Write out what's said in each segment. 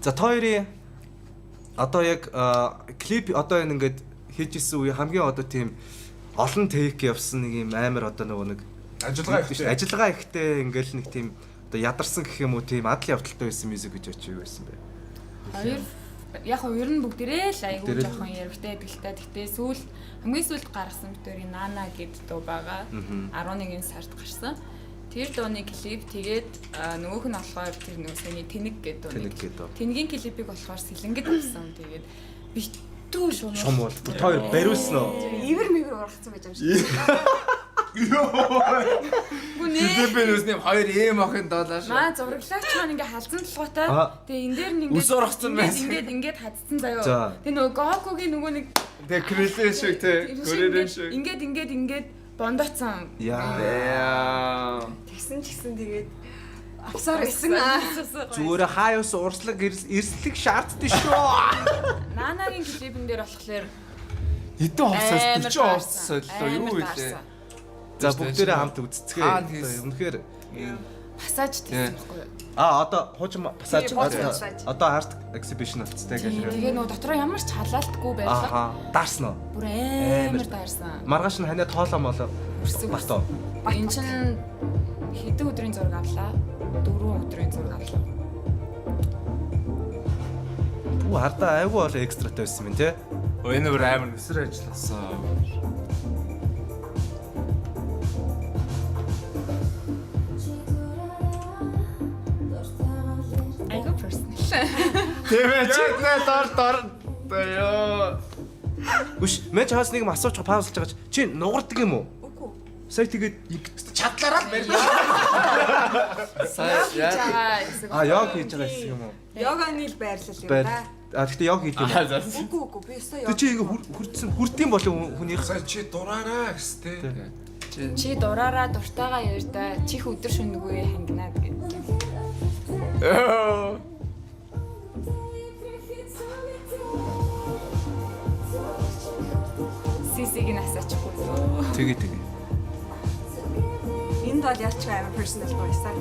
За, та хоёрын одоо яг клип одоо энэ ингээд хийж исэн үе хамгийн одоо тийм олон take явсан нэг юм амар одоо нөгөө нэг Ажиллагаа ихтэй. Ажиллагаа ихтэй, ингээл нэг тийм одоо ядарсан гэх юм уу, тийм адал явдалтай байсан music гэж очив юу байсан бэ? Хоёр яг хоо ер нь бүгдээрээ л айгүй Бүгдээрээ л. жоохон яригтай байдаг л та. Гэхдээ сүүл хамгийн сүүлд гаргасан битүүрийн Нана гэд дуу байгаа. 11 сард гарсан. Тэр дууны клип, тэгээд нөгөөх нь болохоор тэр нөгөө саяны Тэнэг гэд дууны. Тэнэг гээд дуу. Тэнгийн клипийг болохоор Сэлэнгэд авсан. Тэгээд битүү шумуул. Шумуул. Та хоёр бариулсан уу? Ивэр мэвэр ургацсан байж байгаа юм шиг. Гү нэ. Клипийн үсний хоёр ийм охин доолоо шүү. Маа зураглаач маань ингээ халзан толгойтой. Тэгээ энэ дээр нь ингээ Үс ургацсан байсан. Ингээд ингээд хадсан заяо. Тэгээ нөгөө Гокугийн нөгөө нэг Тэгээ крэлэн шиг те. Көрөрөн шиг. Ингээд ингээд ингээд бондоцсон. Яа. Яа. Тэгсэн ч гэсэн тэгээд авсаар байсан аа. Зүгээр хаа юус урслаг эрслэг шаарддаг шүү. Нанагийн клипэн дээр болохоор Хэдэн хувцас амар 40 таарсан. хувцас солилоо юу Амар вэ? таарсан. За, бүгдээрээ хамт үзцгээе. Хаана хийсэн? Үнэхээр Пассаж тийсэн байхгүй юу? А одоо хуучин пассаж Тийм, хуучин пассаж. одоо арт exhibition болцтой Тийм, гэж. тэгээ нөгөө дотроо ямар ч халаалтгүй байлаа. Аха, даарсан уу? Бүр амар даарсан. Маргааш нь ханиа тоолоо молоо. Үрсэг. Батоо. Энэ чин хэдэн өдрийн зураг авлаа? 4 өдрийн зураг авлаа. Пүү, хардаа айгүй бол экстратай байсан юм те. Өө, энэ бүр амар нүсэр ажилласан. Айгүй personal. Тийм ээ, чи нэ дор дор. Ёо. Үш, мэж хаас нэг юм асуучих, паузлж байгаа чи нугардаг юм уу? Үгүй. Сая тэгээд Чадлаараа л барьлаа. Сая яа. байгаа хэсэг. А йог хийж байгаа хэсэг юм уу? Йоганы л байрлал юм Байр. да. А гэхдээ йог хийх юм уу? Үгүй, үгүй, би өстой Тэг йог. чи ингээ хүрдсэн хүрдийн болон хүнийх Сая чи дураараа гэстэй. Чи дураараа дуртайгаа ярьдаа. Чих өдөр шөнөгүй хангинаад гэдэг. Ёо. Сисиг нь асаачихгүй. Тэгээ тэгээ. Энд бол ялч амар personal байсан.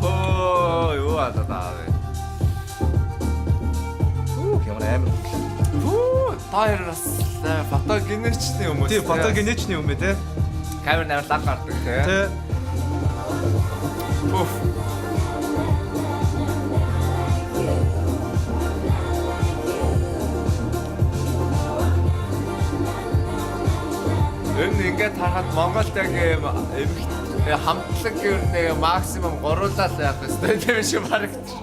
Пөө, юу аа даа вэ? Үу, ямар амар. Пүү, та хоёр бас фотогеничний хүмүүс. Тий, фотогеничний юм бэ те. Камер амар лаг гардаг те. Тэ. Пүф. Энэ ингээд харахад Монголд яг юм эмх хамтлаг гэр нэг максимум гуруулаа л явах хэрэгтэй тийм шиг барагдчих.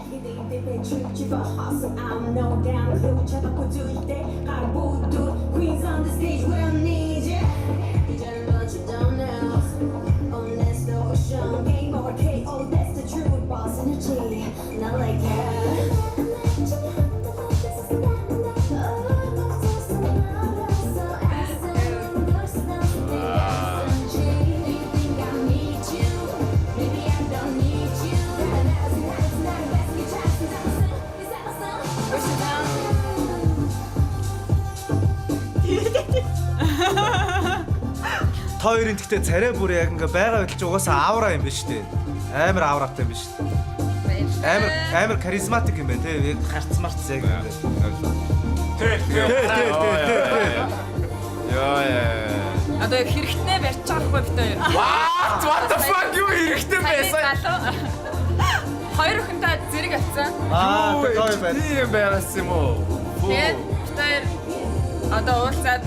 Not like that. Та хоёрын гэхдээ царай бүр яг ингээ байгаа байдал чи угаасаа аура юм биш үү? Амар ауратай юм биш үү? Амар амар charismatic юм байна те. Яг гарц марц яг юм байна. Тэ Тэ тэ тэ тэ тэ. Йоо яа. Одоо яг хэрэгтнээ барьж байгаа хгүй бит хоёр. What? What the fuck, юу хэрэгтэй байсан? Залуу. Хоёр охинтой зэрэг авцсан. Аа, тэ хоёр байна. Тийм байгаас юм уу? Тэгээд бит хоёр одоо уулзаад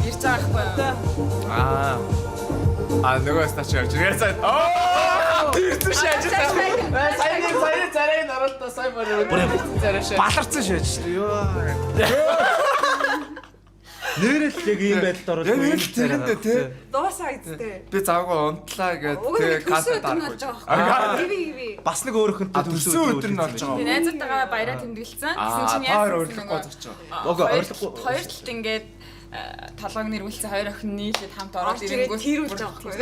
ирж байгаа хгүй юу? Аа. А нөгөөс тач явж ирээ сая. Оо! Тэрсэн шааж байгаа. Саяны саяны царайг оруултаа сая мөр. Царай шаа. Баларсан шээж шүү дээ. Йоо. Нэрэл яг ийм байдалд ороод Яг нэрэл тэрэндээ, те. Дуусаа эцтэй. Би завгүй унтлаа гэд Уг нь тэгээ төрсөн өдөр нь дарахгүй. болж байгаа байхгүй. Иви иви. Бас нэг өөрхөнтэй А, төрсөн өдөр нь болж байгаа. Тэгээ найзуудтайгаа баяраа тэмдэглэсэн. Тэгсэн Аа, чинь та хоёр яасан урилгагүй зогч байгаа. Окей, Хоёр урилгагүй. Хоёр талд ингээд толгойг нэрвүүлсэн хоёр охин нийлээд хамт ороод Орж ирээд ирэнгүүт тэрүүлж байгаа байхгүй.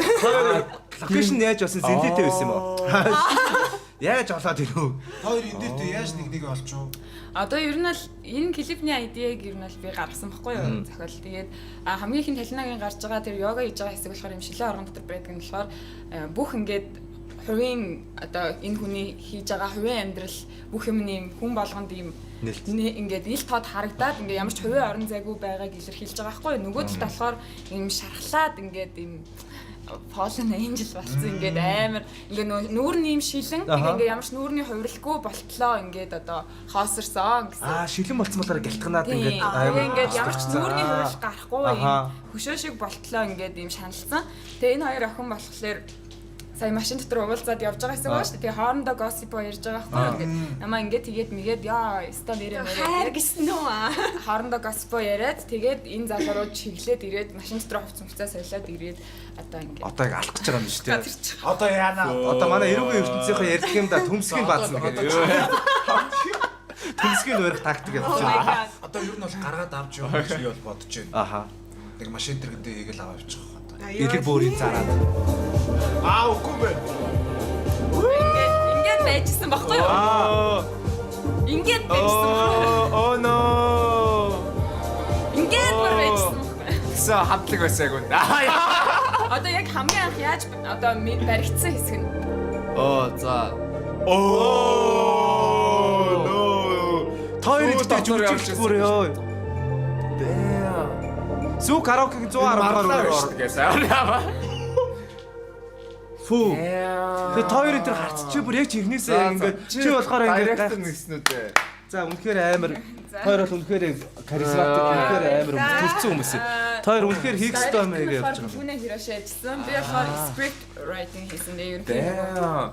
Location яаж болсон зэнтээтэй байсан юм уу? Яаж олоод ирв? Та хоёр энэ дээр тэ яаж нэг нэг олчих вэ? Одоо ер нь л энэ клипний idea г ер нь л би гаргасан баггүй юу, зохиол. Тэгээд хамгийн ихэн Талинагийн гарч байгаа тэр йога хийж байгаа хэсэг болохоор юм шилэн оргон дотор байдаг нь болохоор бүх ингээд хувийн одоо энэ хүний хийж байгаа хувийн амьдрал бүх юм юм хүн болгонд ийм ингээд ил тод харагдаад ингээд ямар ч хувийн орон зайгүй байгааг илэрхийлж байгаа байхгүй юу. Нөгөө талд болохоор ийм шархлаад ингээд ийм Fallen Angel болсон, ингээд амар ингээд нүүрний юм шилэн, тэгээ ингээд ямар ч нүүрний хувирлгүй болтлоо ингээд одоо хоосорсон гэсэн. Аа, шилэн болцсон болохоор гялтганаад ингээд амар ингээд ямар ч нүүрний хувирал гарахгүй юм хөшөө шиг болтлоо ингээд юм шаналсан. Тэгээ энэ хоёр охин болохоор сая машин дотор уулзаад явж байгаа гэсэн үг шүү дээ. Тэгээ хоорондоо gossip ярьж байгаа байхгүй юу? Ингээд намаа ингээд тэгээд мэгээд яа өстой нэрээ мэрээ Хайр гэсэн үү? Хоорондоо gossip яриад, тэгээд энэ залуу руу чиглээд ирээд, машин дотор хувц хувцас солиод ирээд одоо ингээд Одоо яг алах гэж байгаа юм шүү дээ. Одоо яана? Одоо манай эрүүгийн ертөнцийнхөө ярьдаг юм да, төмсгийн баазна гэдэг. Төмсгийг барих тактик явуулж байна. Одоо ер нь бол гаргаад авч явах гэж би бол бодож байна. Нэг машин тэргэндээ хийгээл аваа явчих одоо. Элэг бөөрийн зараад. Аа, үгүй бэ. Ингээд ингээд байжсэн баггүй юу? Ингээд байжсэн баггүй юу? Oh no. Ингээд бүр байжсэн баггүй юу? Гэсэн хамтлаг байсан яг үнэ. Одоо яг хамгийн анх яаж одоо баригдсан хэсэг нь. Оо, за. Oh no. Та хоёрын Сүү тэгтээ дотор явж жүжигч бүр ёо. Damn. Сүү караокегийн 110 дугаар шүү өрөөр. дээ. Сайн яа. Фүү. Тэгээ та хоёрын тэр харц чи бүр яг чихнээсээ яг ингээд чи болохоор ингээд директор нэгснүү дээ. За, үнэхээр амар. Хоёр бол үнэхээр charismatic, үнэхээр амар төрцөн хүмүүс юм. Та хоёр үнэхээр хийх ёстой юм яг явж байгаа юм. Хүнээ Хироши ажилласан. Би болохоор script writing хийсэн. Тэгээ ерөнхийдөө Damn.